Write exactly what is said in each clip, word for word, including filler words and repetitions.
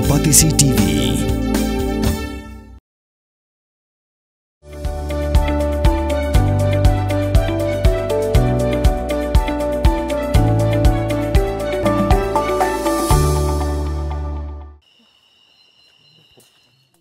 Batesi T V.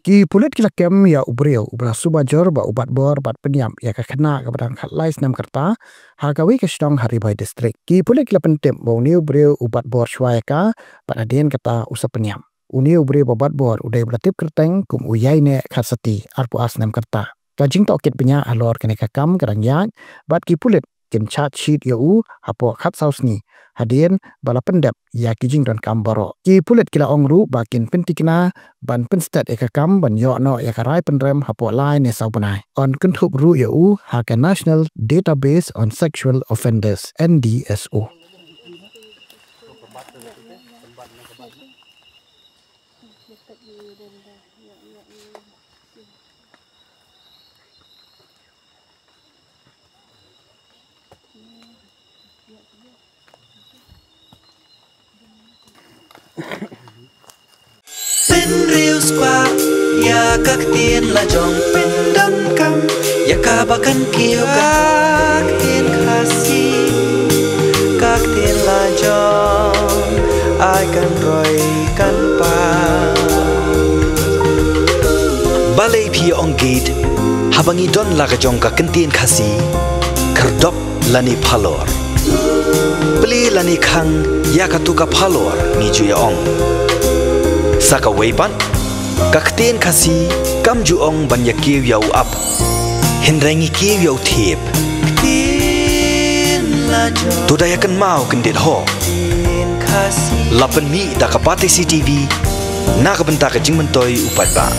Ki pulit ki la kem ïa u briew uba la suba jur ba u bat bor bad pynïap ïa ka khynnah kaba dang khatlai snem ka rta ha kawei ka shnong ha Ri Bhoi District. Ki pulit ki la pyntip ba une u briew u bat bor shuwa ïa ka bad hadien kata u sa pynïap. Une u briew ba bat bor u dei ba la tip kyrteng kum u Ïaineh Khatsati, arphew ar snem ka rta. Ka jingtohkit bniah halor kane ka kam ka dang ïaid bad ki pulit kin charge sheet ïa u hapoh khatsaw sngi hadien ba la pyndep ïa ki jingdonkam baroh. Ki pulit ki la ong ruh ba kin pyntikna ban pynstet ïa ka kam ban ïoh noh ïa ka rai pynrem hapoh lai ne saw bnai. Yn kynthup ruh ïa u ha ka National Database on Sexual Offenders, N D S O. Pynriewspah ïa ka ktien la jong, pyndonkam ïa kaba kan kiew ka ktien Khasi, ka ktien la jong ai kan roi kan pang. Balei phi ong gate haba ngi don la ka jong ka ktien Khasi? Khyrdop lane phalor, plie lane khang ïa katu ka phalor ngi ju ïa ong. Sa kawei pat, ka ktien Khasi kam ju ong ban ïa kiew ïa u ap, hynrei ngi kiew ïa u thiep. To da ïa kynmaw kyndit ho. La pynmih da ka Batesi T V na ka bynta ka jingmyntoi u paidbah.